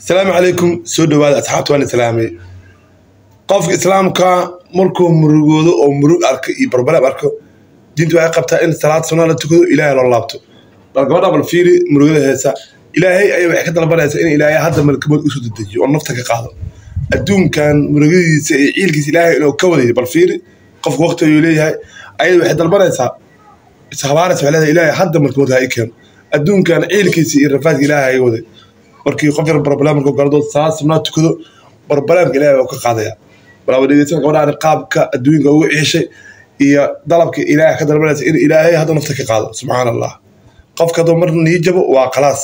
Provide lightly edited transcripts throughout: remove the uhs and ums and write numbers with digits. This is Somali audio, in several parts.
Asalaamu calaykum, soo dhawaada asxaabta, waan islaamay. Qofka islaamka markuu murugoodo oo murug arko iyo barbaleb arko, diinta waxay qabtaa in salaad sunna la tukado, Ilaahay loo laabto. Bal gabadha bal fiiri murugada heesa. Ilaahay ayay waxay ka dalbanaysaa in Ilaahay hadda malkamood usoo dedejiyo oo nafta ka qaado adduunkan murugadiisa iyo ciilkiisa, Ilaahay inuu ka wadayo. Bal fiiri, qofka waqti ayuu leeyahay. Ayada waxay dalbanaysaa, ishabaaraysa, waxay leedahay Ilaahay hadda malkamood ha ii keeno, adduunkan ciilkiisa iyo rafaadka Ilaahay ha iga waday. Markii qof yar barbalem markuu galo, salaad sunnaa tukado, barbaleemka Ilaahay waa ka qaadaya. Bal dhegeysan gabadhaan qaabka adduunka ugu ciishay iyo dalabka Ilaahay ka dalbanaysa in Ilaahay hadda nafta ka qaado. Subxaan Allah, qofka hadduu mar nii jabo waa khalaas.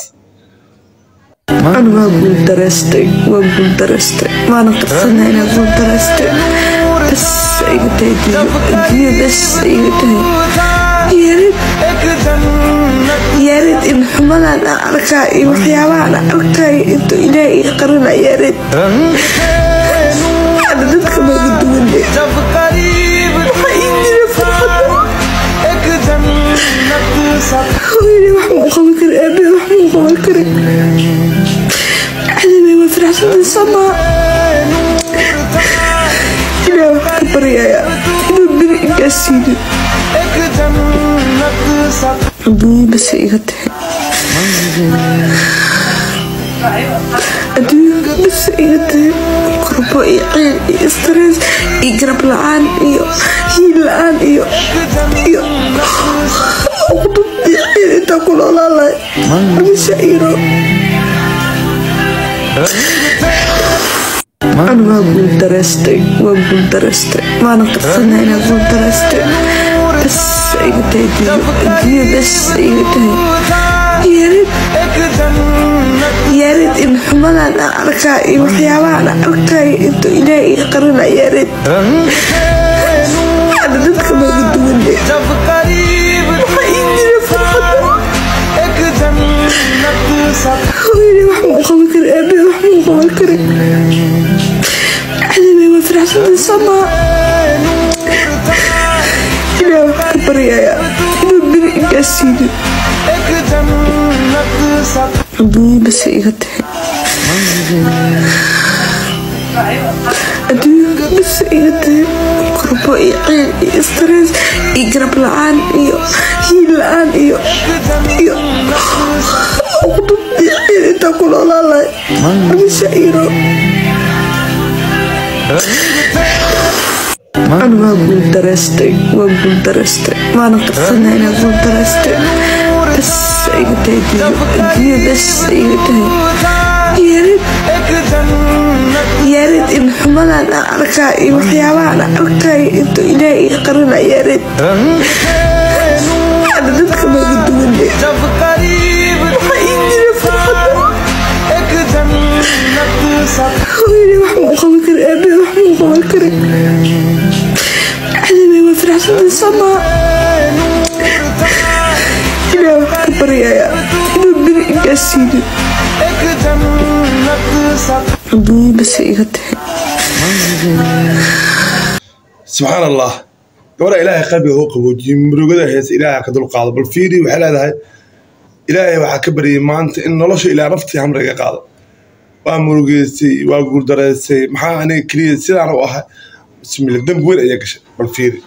Anu waa guuldareystay, waa guuldareystay, waana qirsanaa inaa guuldareystay. Bas iga tahay adduunyo, bas iga tahay. Yeerid yeerid in xumadan aan arkaa iyo waxyaabahan aan arkaayo intuu Ilaahay ii qarina. Yeerid ana dadka nooga duwane, waxaa ii jira farxadda. Hooyadey wax ma u qaban kari, aabey wax ma u qaban kari. Cadawey waa faraxsantay samaa. Ilaah wax ka baryayaa inuu beri ingaa siinin. Adduunyo bas iga tahay, adduunyo bas iga tahay. Kurbo iyo ciil iyo stress iyo garab la-aan iyo hiil la-aan iyo uqdud iyo ciil intaa ku noolaan lahay dhimasha iro. Anu waa guuldareystay, waa guuldareystay, waana qirsanaa inaa guuldareystay. Bas iga tahay adduunyo, bas iga tahay. Yeerid yeerid in xumadan aan arkaa iyo waxyaabahan aan arkaayo intuu Ilaahay ii qarina. Yeerid ana dadka nooga duwane, waxaa ii jira farxadda. Hooyadey wax ma u qaban kari, aabey wax ma u qaban kari. Cadawey waa faraxsantay samaa. Ilaah wax ka baryayaa inuu beri ingaa siinin. Adduunyo bas iga tahay, adduunyo bas iga tahay. Kurbo iyo ciil iyo stress iyo garab la-aan iyo hiil la-aan iyo uqdud iyo ciil intaa ku noolaan lahay dhimasha iro. Anu waa guuldareystay, waa guuldareystay, waana qirsanaa inaa guuldareystay. Bas iga tahay adduunyo, bas iga tahay. Yeerid yeerid in xumadan aan arkaa iyo waxyaabahan aan arkaayo intuu Ilaahay ii qarina. Yeerid ana dadka nooga duwane, waxaa ii jira farxadda. Hooyadey wax ma u qaban kari, aabey wax ma u qaban kari. Cadawey waa faraxsantay samaa. Ilaah wax ka baryayaa inuu beri ingaa siinin. Adduunyo bas iga tahay. Subxaan Allah, gabadha Ilaahay qalbiga u qaboojiyey, murugada heesa Ilaahay ka dul qaado. Bal fiiri, waxay leedahay Ilaahay waxaa ka baryay maanta in nolosha Ilaah naftii hamra iga qaado. Waa murugeysay, waa guuldareysay, maxaa aniga keliya sidaan u ahay? Bismillah, dembi weyn ayaa gashay. Bal fiiri,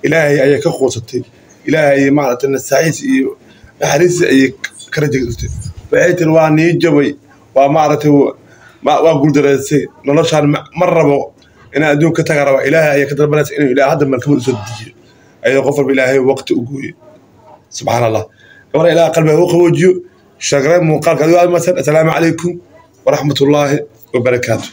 Ilaahay ayaa ka quusatay, Ilaahay ayay maaragtay nasaaxiis iyo naxariis ayay ka raja jirtay. Waxay tiri waa nii jabay, waa maaragtay waa guuldareysay, noloshaan ma rabo inaan adduunka ka taga raba. Ilaahay ayaa ka dalbanaysa inuu Ilaah hadda malkamad usoo dejiyo, ayadoo qof walba Ilaahay waqti u gooyey. Subxaan Allah, gabadha Ilaah qalbiga u qaboojiyo. Sheegreen muuqaalka adigo aad masan. Assalaamu calaykum waraxmatullaahi wabarakaatu.